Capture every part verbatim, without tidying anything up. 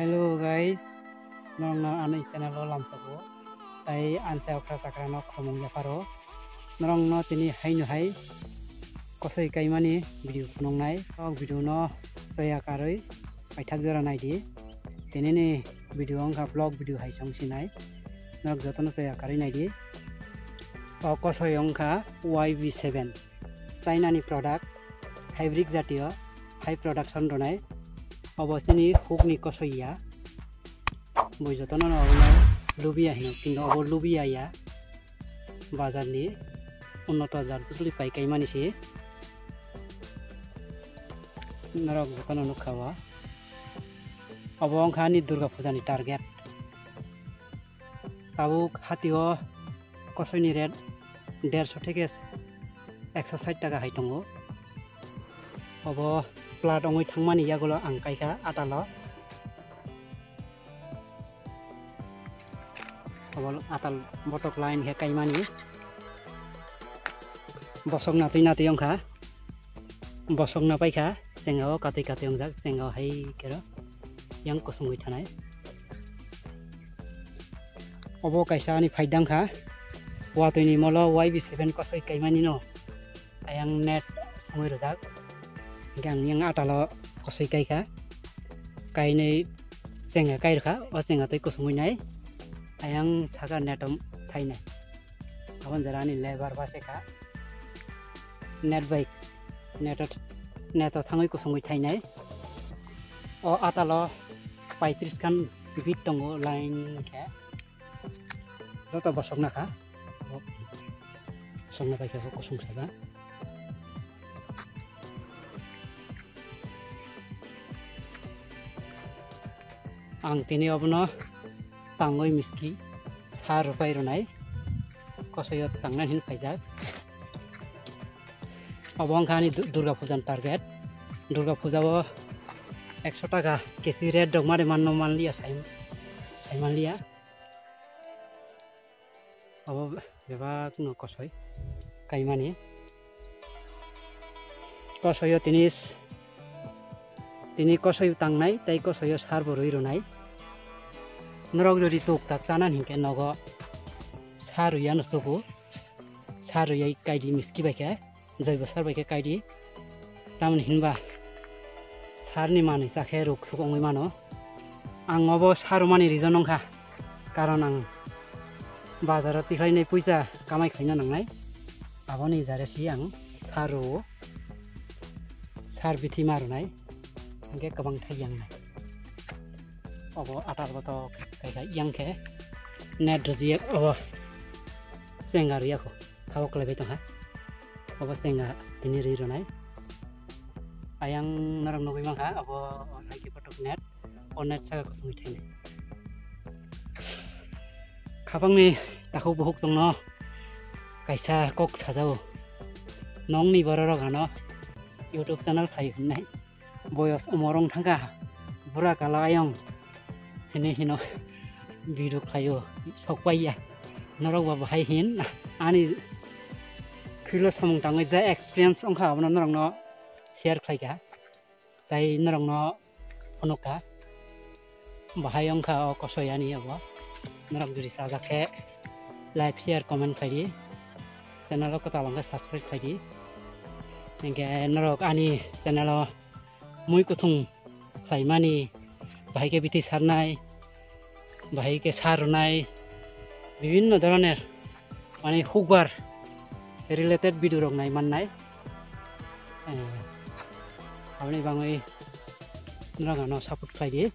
Hello guys, norokno ani channel o lamsogo. Tai ansa okra chakra no khomong yapharo. Norokno tini haino hai kosoi kaimani video phunuknai. O video no chaya karwi paithak jora naidi. Tini ni video wngkha vlog video hai chwng sinai. Norok jotono chaya karwi naidi. O kosoi wngkha Y B seven. China ni product, hybrid jatiyo, high production rwnai. Obo chini huk ni kosoi ya. Bo jotono no obo no lubiya hino, kintu obo lubiya ya. Bazar ni unnoto jat bwswli pai kaimani se. Norok jotono nukha o. Obo wngkha ani Durga Puja ni target. Tabuk hatio kosoini rate derso theke ekso sait taka hai tongo. Obo plat wngwi thangmani yagulo ang kaikha atalo. Obo atal botok line khe kaimani. Bosok natwi natwi wngkha. Bosok na paikha, chenga o katwi katwi wngjak, chenga o hai kero yang kusungwi thanai. Obo kaisa ani phaidang kha. Watwi ni molo Y B seven kosoi kaimani no. Ayang net songwi rwjak. Hingke ang yang atalo kosoi kai kha. Kainwi chenga kai rwkha, o chenga tei kusungwi nai. Ayang saka net om thainai. Aboni jora ani lebar base kha. Net bai, net o, net o thangwi kusungwi thainai. O atalo paitris khan bit tongo line khe. Joto bosok nakha. Bosok napai khe bo kusung saka. Ang tini obono tangwi miski sa rwpai rwnai. Kosoyo tangnani hin phaijak. Obo wngkha ani Du-, Durga Puja ni target. Durga Puja o ekso taka kesi rate rok mari manno manliya sai, sai manliya. Obo bebak no kosoi kaimani. Kosoyo tini s-, tini kosoyo tangnai tei kosoyo sar bo rwi rwnai. Norok jodi tuk tak chana hinkhe nogo sar rwi ano chugo. Sar rwi kaidi miski bai khe. Joibo sar bai khe kaidi. Tamoni hinba sarni manwi cha khe ruk suk wngwi mano. Ang obo sa rwmani reason wngkha, karon ang bazaro tikhlainai puisa kamai khlaina nangnai. Aboni jare si ang sa rwo, sar bithi ma rwnai, hingke kwbang thai yangnai. Obo atal botok khai khai yang khe net rwjiyek obo chenga rwya kho. Abo kwlaibai tongkha. Obo chenga tini ri rwnai. Ayang norok nugwi mankha, abo naiki kotok net. O net saka kusungwi thainai. Khapangni takhuk bukhuk chwngno kaisa kok sajao. Nongni bororok ano YouTube channel khlai hwnnai. Boyos umor wng thangkha, bura kala ayong hinwi hino video khlaio, sokpaiya. Norok ba bahai hin ani philo samung tangwi ja experience wngkha, abono norokno share khlaikha, tai norokno phunukha. Bahai wngkha o kosoi ani abo. Norok jodi chajak khe like, share, comment khlai di. Channel o kwtal wngkhe subscribe khlai di. Hinkhe norok ani channel o mui kuthung khlaimani, bahai khe bithi sarnai, bahai khe sar rwnai, bibinno dhoroner mane hukbar related video rok nai mannai. Eh, aboni bangwi norok ano support khlai di.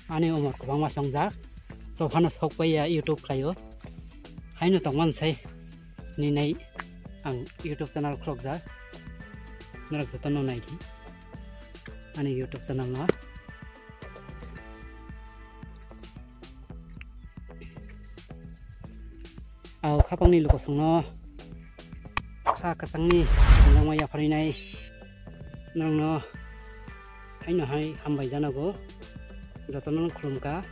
Ani umor kwbangma songjak, to phano sok paiya YouTube khlaio. Haino tongman sai ninai ang YouTube channel khulokjak. Norok jotono nai di ani YouTube channel no. Ang khapangni lukusongno kha kwchangni nangma yapharwi nai norokno haino hai hambai janago, jotono khulumkha.